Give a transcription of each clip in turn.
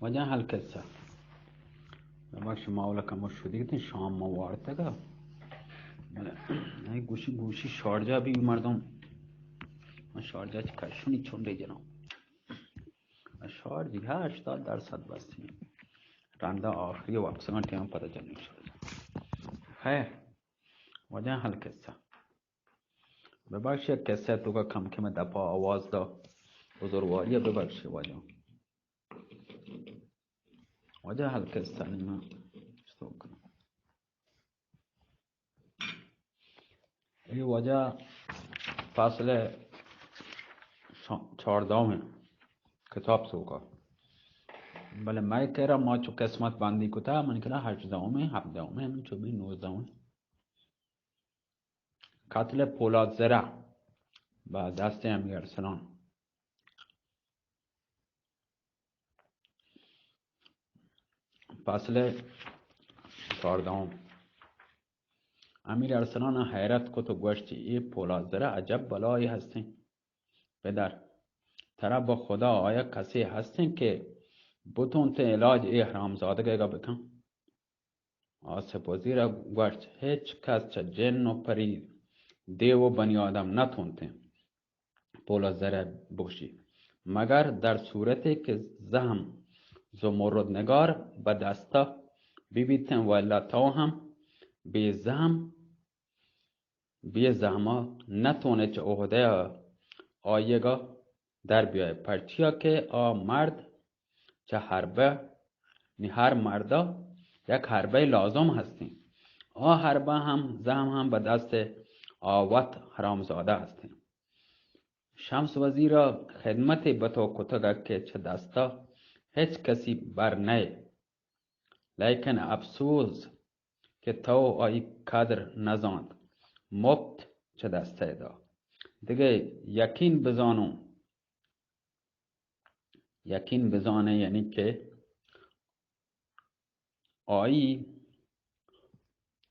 واجہ القصہ. ببخش، ما اولا کمو شدیگ اتیں، شام ما وارتگا. بلے اے گوشی، گوشی شارجہ بی مردم. من شارجہ چہ کشونی چنڈے جناں. شارجی ہشتاد درصد بس. رندا آخری واپسگاں ٹیم پدا جنی شارجہ. خیر، واجہ القصہ. ببخش، یک قصہ توکا کم کم دپا آواز دا. بزرگواری ببخش واجہ. واجہ القصہ نی من اشتوک کناں. اے واجہ فصل شا-، چاردہمیں کتاب توکا. بلے مئے کرا ما چو قسمت بندی کتا، من کرا ہژدہمیں، ہپدہمیں، من چو بی نوزدہمیں. قتل پولاد زرہ بہ دست امیر ارسلان. فصل چاردہم. امیر ارسلان حیرت کت و گوشت، اے پولاد زرہ عجب بلائے ہستیں. پدر، ترا بہ خدا آیا کسے ہستیں کہ بتونتیں علاج اے حرامزادگئیگا بکن؟ آصف وزیر ء گوشت، ہچ کس چہ جن و پری، دیو و بنی آدم نہ تونتیں پولاد زرہ بکشی، مگر در صورتے کہ زہم زمرد نگار بہ دستا ببیتیں، و الا تو ہم بے زہم بے زہما نہ تونے چہ عہدہ ء آئیگا در بیائے، پرچیا کہ آ مرد چہ حربہ، نی ہر مردا یک حربہ لازم ہستیں. آ حربہ ہم زہم ہم بہ دست آ وت حرامزادہ ہستیں. شمس وزیرا خدمتے بہ تو کتگ کہ چہ دستا ہچ کسی بر نئے. لیکن افسوز کہ تو آئی قدر نزانت، مپت چہ دست ء دا. دگہ یقین بزانوں، یقین بزانے، یعنی کہ آئی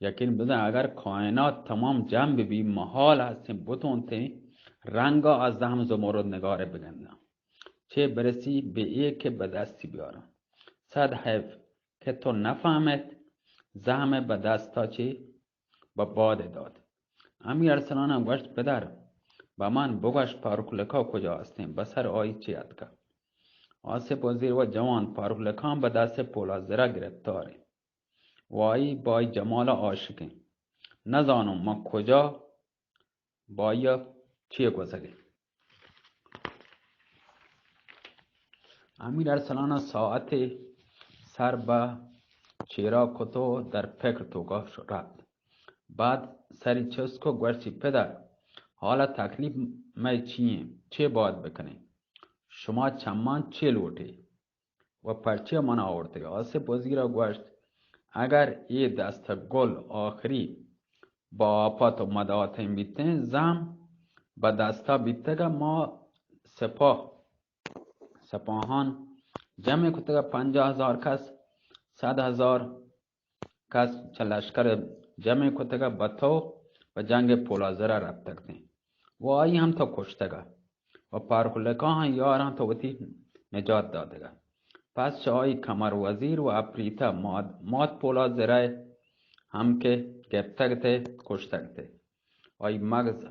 یقین بزن، اگر کائنات تمام جمع بہ بی، محال ہستیں بتونتیں رنگا از زہم زمرد نگارے بگنداں، چے برسی بہ اے کہ بہ دستی بیاراں. صد حیف کہ تو نفہمت زہم بہ دستا چے بہ باد دات. امیر ارسلان گوشت، پدر، بہ من بگوش پارک لکا کجا ہستیں، بہ سر آئی چے اتکا؟ آصف وزیر و جوان پارک لکان بہ دست پولاد زرہ گرفتاریں. و آئی بائی جمال عاشقیں. نزانوں من کجا بائی چی گوزگیں. امیر ارسلان ساعتے سر بہ چیرا کت و در فکر توکا رپت. بعد سری چست کو گوشتی، پدر، حالا تکلیف مئے چی ایں؟ چے باید بکنیں؟ شما چمان چے لوٹے؟ و پرچیا من آورتگ؟ آصف وزیر ء گوشت، اگر اے دست گل آخری با آپات و مداتیں بیتیں، زہم بہ دستا بیتگ ء ما سپاہ، سپاہان جمع کتگ ء پنجاہ ہزار کس، صد ہزار کس چہ لشکر جمع کتگ ء بہ تو و جنگ پولازر ء رپتگ اتیں و آئی ہم تو کشتگ ء و پارکلکاں یاراں تو وتی نجات داتگ ء. پس چہ آئی کمر وزیر و اپریتا مات، مات پولازر ء ہم کہ گپتگ ات ء کشتگ ات ء آئی مگز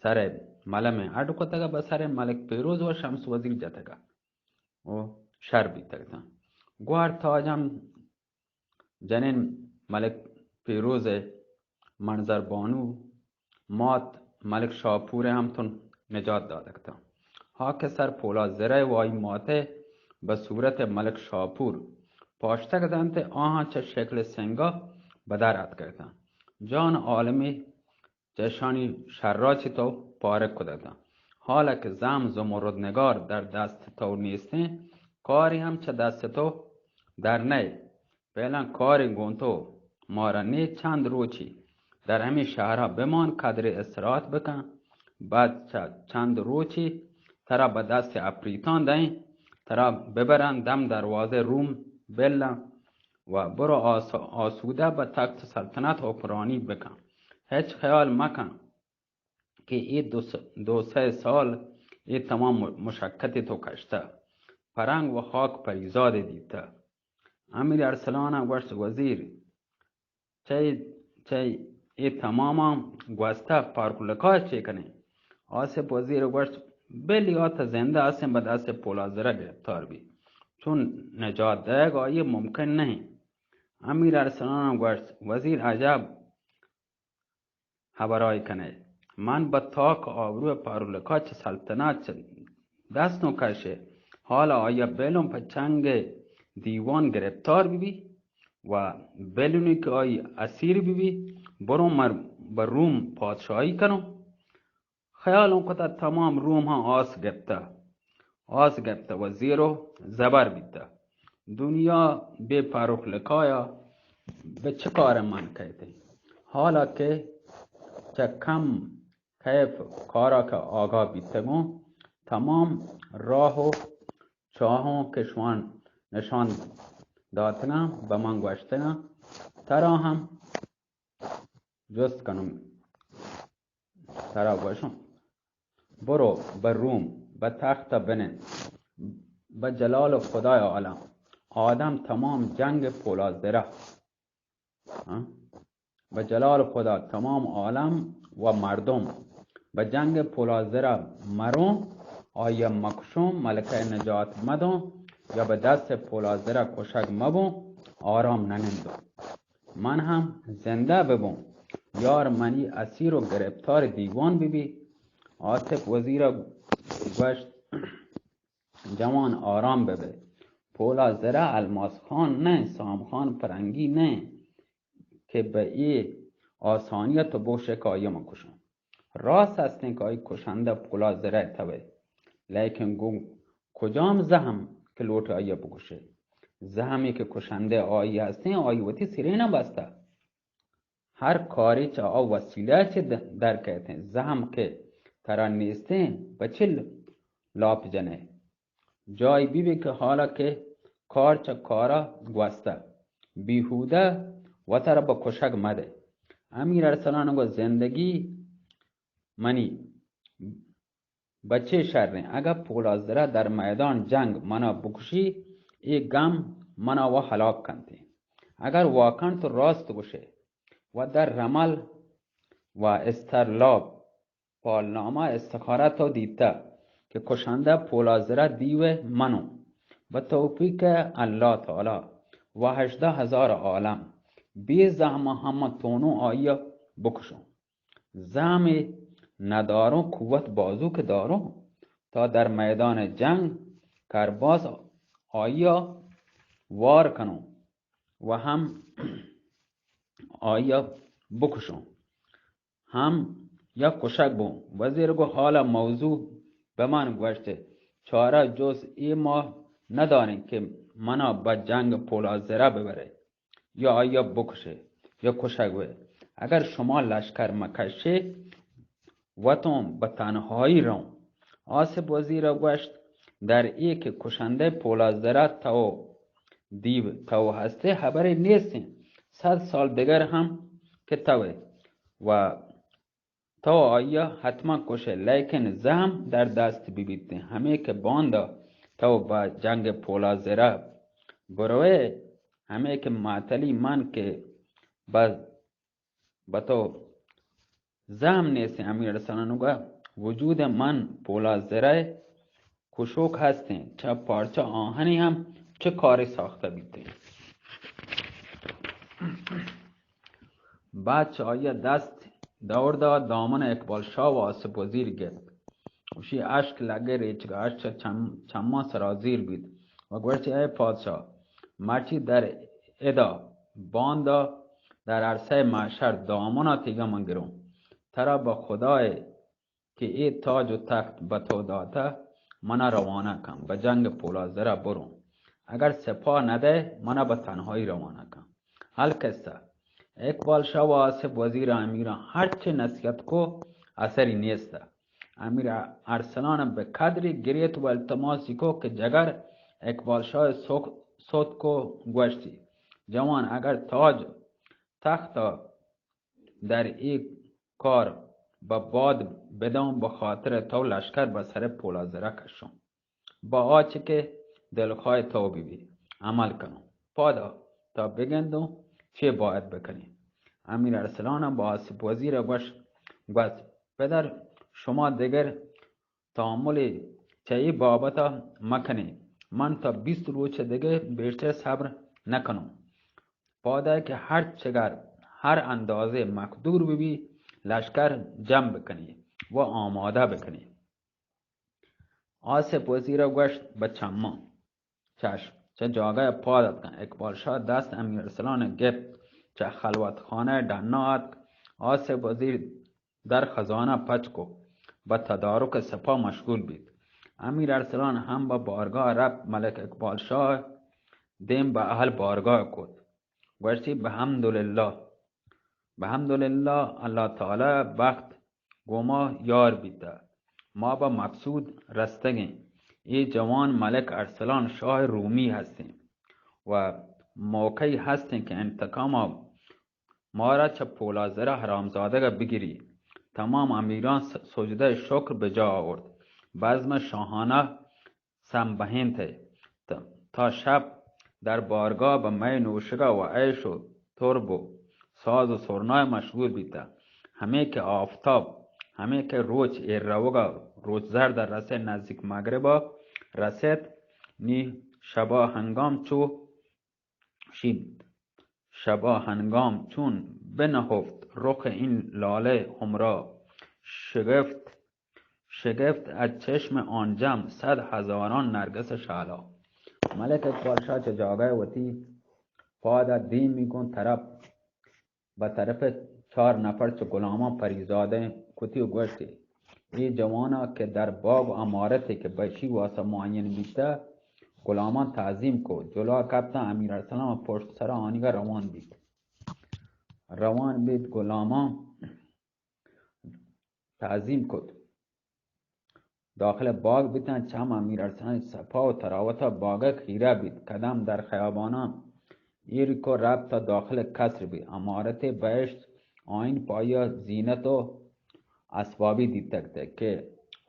سر ء ملمیں اڈ کتگ ء بہ سر ء ملک پیروز و شمس وزیر جتگ ء و شر بیتگ اتاں. گوہر تاج ہم جنین ملک پیروز ء منظر بانو مات ملک شاپور ء ہم تون نجات داتگ اتاں. ہاک سر پولازر ء و آئی مات ء بہ صورت ملک شاپور پاشتگ اتنت ء آہاں چہ شکل سنگا بدر اتکگ اتاں. جان عالمی چہ اشانی شرا چہ تو پارگ کتگ اتاں. حالا کہ زہم زمرد نگار در دست تو نیستیں، کارے ہم چہ دست تو در نئے. فعلاً کارے گوں تو مارا نے، چند روچی در ہمے شہرا بمان، قدرے استراحت بکن. بعد چہ چند روچی ترا بہ دست اپریتان دئیں، ترا ببرن دم دروازہ روم بلن و برو آس-، آسودہ بہ تخت سلطنت حکمرانی بکن. ہچ خیال مکن کہ اے دو س-، دو سئے سال اے تمام م-، مشقت تو کشتہ. پرنگ و خاک پریزاد دیتہ۔ امیر ارسلان گوشت، وزیر، چہ، چہ اے تماماں گوستہ پارک لکا چے کنیں؟ آصف وزیر گوشت، بلی آ تہ زندہ ہستیں، بہ دست پولازرہ گرفتار بی، چون نجات دئیگ آئی ممکن نہ۔ امیر ارسلان گوشت، وزیر عجب ہبرائی کنئے۔ من بہ تاک آبروئے پارولکا چہ سلطنت چہ دست نوں کشے۔ حالا آیا بلوں پہ چنگ دیوان گرفتار ببی و بلونی کہ آئی اسیر ببی، بروں مر بہ روم پادشاہی کنوں۔ خیالوں کتہ تمام روم ہاں آس گپتہ، آس گپتہ و زیر و زبر بیتہ۔ دنیا بے پروخ لکایا بہ چہ کار من کئیت؟ حالا کہ چہ کم کیف کارا کہ آگاہ بیتگوں، تمام راہ و چاہوں کہ شوان نشان داتگاں، بہ من گوشتگاں، ترا ہم جست کنوں، ترا گوشوں، برو بہ روم، بہ تخت بنند، بہ جلال خدای عالم، آدم تمام جنگ پولازرہ، ہاں؟ بہ جلال خدا تمام عالم و مردم بہ جنگ پولازرہ مروں، آیا مکشوں، ملکہ نجات مدوں، یا بہ دست پولازرہ کشگ مبوں، آرام ننندوں۔ من ہم زندہ ببوں، یار منی اسیر و گرفتار دیوان ببی۔ آصف وزیر گوشت، جوان آرام ببے، پولازرہ الماس خان نہ، سام خان پرنگی نہ کہ بہ اے آسانی تو بوشے کہ آئی من کشاں۔ راست ہستیں کہ آئی کشندہ پولازرہ توئے، لیکن گوں کجام زہم کہ لوٹ آئی بکشے؟ زہمی کہ کشندہ آئی ہستیں، آئی وتی سرینہ بستہ۔ ہر کاری چہ آ وسیلہ چہ د-، در کئیتیں۔ زہم کہ ترا نیستیں، بہ چل لاپ جنے؟ جای ببی کہ حالا کہ کار چہ کارا گوستہ، بیہودہ وترا بہ کشگ مدے۔ امیر ارسلان گو زندگی منی بچے شریں، اگہ پولازرہ در میدان جنگ منا بکشی، اے گم منا و ہلاک کنتے۔ اگر واقعاً تو راست گوشے و در رمل و استرلاب پالنامہ استخارہ تو دیتہ کہ کشندہ پولازرہ دیو منوں، بہ توفیق اللہ تعالی و ہژدہ ہزار عالم بے زہم ہم تونوں آئی بکشوں۔ زہمے نداروں، قوت بازوک داروں، تا در میدان جنگ کرباس آئیا وار کنوں و ہم آئیا بکشوں، ہم یا کشگ بوں۔ وزیر گو حالا موضوع بہ من گوشت، چارہ جز اے ما نداریں کہ منا بہ جنگ پولازرہ ببرے۔ یا آئیا بکشے یا کشگ بئے۔ اگر شما لشکر مکشے، وتوں بہ تنہائی روں۔ آصف وزیر گوشت، در اے کہ کشندہ پولازرہ تو دیو تو ہستے، ہبرے نیستیں۔ صد سال دگر ہم کہ توئے و تو آئی ء حتما کشئے، لیکن زہم در دست ببیتیں۔ ہمے کہ باندا تو بہ جنگ پولازرہ بروئے، ہمے کہ معطلی من کہ بہ، بہ تو زہم نیستیں۔ امیر ارسلان گو وجود من پولازرہ کشوک ہستیں، چہ پارچہ آہنی ہم چہ کارے ساختہ بیتیں۔ بعد چہ آئی ء دست دور دات، دامن اقبال شاہ و آصف وزیر گپت۔ وشی اشک لگے ریچگ ء اشک چہ چم-، چماں سرازیر بیت و گوشتی، اے پادشاہ، مرچی در ادا باندا در عرصہ محشر دامنا تیگا من گروں۔ ترا بہ خدائے کہ اے تاج و تخت بہ تو داتہ، منا روانہ کن، بہ جنگ پولازرہ بروں۔ اگر سپاہ ندئے، منا بہ تنہائی روانہ کن۔ القصہ، اقبال شاہ و آصف وزیر امیراں ہرچے نصیحت کو، اثری نیست۔ امیر ارسلان بہ قدری گریت و التماسی کو کہ جگر اقبال شاہ سوک-، سوت کو گوشتی، جوان، اگر تاج تخت در اے کار بہ باد بداں، بہ خاطر تو لشکر بہ سر پولازرہ کشاں۔ بہ آ چہ کہ دلخواہ تو بی بی، عمل کنوں۔ پادا تا بگندوں چے باید بکنی۔ امیر ارسلان با آصف وزیر گوش، گوشت، پدر، شما دگر تحمل چہ اے بابت مکنی، من تا بیست روچ دگہ بیشتر صبر نکنوں۔ پادا کہ ہر چگر، ہر اندازے مقدور بی بی، لشکر جمع بکنی و آمادہ بکنی۔ آصف وزیر گوشت، بہ چماں۔ چشم۔ چہ جاگہ پاد اتکن۔ اقبال شاہ دست امیر ارسلان گپت، چہ خلوت خانہ ڈنا اتک۔ آصف وزیر در خزانہ پچ کو، بہ تدارک سپاہ مشغول بیت۔ امیر ارسلان ہم بہ بارگاہ رفت، ملک اقبال شاہ دیم بہ اہل بارگاہ کت۔ گوشتی، بحمدللہ، بحمدللہ، اللہ تعالی بخت گوں ما یار بیتہ، ما بہ مقصود رستگیں۔ اے جوان ملک ارسلان شاہ رومی ہستیں و موقعی ہستیں کہ انتقام مارا چہ پولازرہ حرامزادگ بگری۔ تمام امیران س-، سجدہ شکر بجا آورت۔ بزم شاہانہ سمبہینت ء تا شپ در بارگاہ بہ مئے نوشگا و عیش و ترب و ساز و سرنای مشغول بیتہ۔ ہمے کہ آفتاب، ہمے کہ روچ ایر روگا، روچ زرد رسے نزدیک مغربا رسیت، نی شبا ہنگام چو شیبت۔ شبا ہنگام چون بنہفت رخ این لاله حمرا، شگفت، شگفت از چشم آن جم صد هزاران نرگس شعلا۔ ملک اقبال شاہ چہ جاگہ وتی پادا دیم میکن طرف، بہ طرف چار نفر چہ غلامان پریزادیں کتی و گوشتی، اے جوانا کہ در باغ و عمارتے کہ بشی واسطہ معین بیتہ، غلامان تعظیم کو۔ جلو کپتن، امیر ارسلان پشت سرا آنیگا روان بیت۔ روان بیت، غلامان تعظیم کت۔ داخل باغ بیتن، چم امیر ارسلان صفا و تراوتا باغک خیرہ بیت۔ قدم در خیابانان ایر کو، رفت تا داخل قصر بیت۔ عمارت بہشت آئین پایا زینت و اسبابی دیتگ تے کہ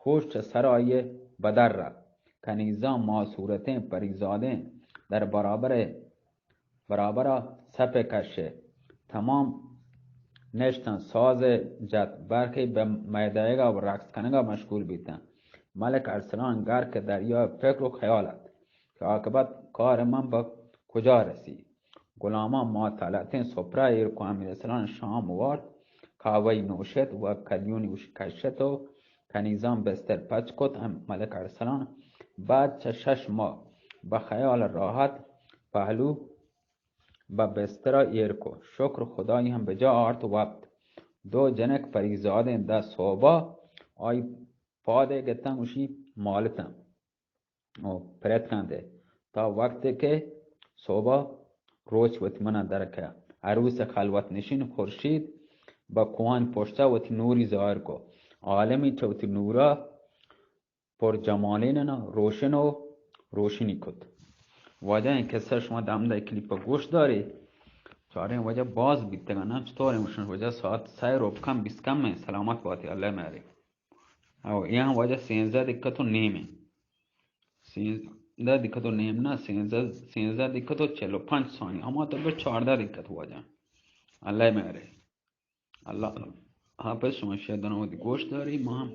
ہوش چہ سر آئی بدر رفت۔ کنیزاں ماصورتیں پریزادیں در برابر، برابرا صف کشے۔ تمام نشتن ساز جت، بلکہ بہ میدایگا و رقص کنگا مشغول بیتن۔ ملک ارسلان غرق دریا فکر و خیال ات کہ عاقبت کار من بہ کجا رسی۔ غلامان ما طلعتیں سپرہ ایر کو، امیر ارسلان شام وارت، قہوہی نوشت و کلیونی کشت و کنیزان بستر پچ کت۔ ام-، ملک ارسلان بعد چہ شش ماہ بہ خیال راحت پہلو بہ بسترا ایر کو۔ شکر خدای ہم بجا آرت وپت۔ دو جنک پریزادیں دہ سہبا آئی پادے گتن، گوشی مالتن و پرت کنت تا وقتے کہ سہبا روچ وتی منا درکہ۔ عروس خلوت نشین خورشید بہ کوہن پشتا وتی نوری ظاہر کو۔ عالمی چہ وتی نورا پر جمالین روشن و روشنی کت۔ واجہ این قصہ شما دم دہ کلیپ گوش داری۔ چاریں واجہ باز بیتگا نا، چطور ہیں؟ وجہ ساعت سہ روب کم، بیست کم ہیں۔ سلامت باتی، اللہ مہرے۔ او، یہاں واجہ سینزدہ دقت و نیم ہیں۔ سینزدہ دقت و نیم نا، سینزدہ، سینزدہ دقت و چل و پنچ ثانی۔ ہما تو بس چاردہ دقت واجہ۔ اللہ مہرے۔ اللہ حافظ، شما شیدن وتی گوش داری، ما ہم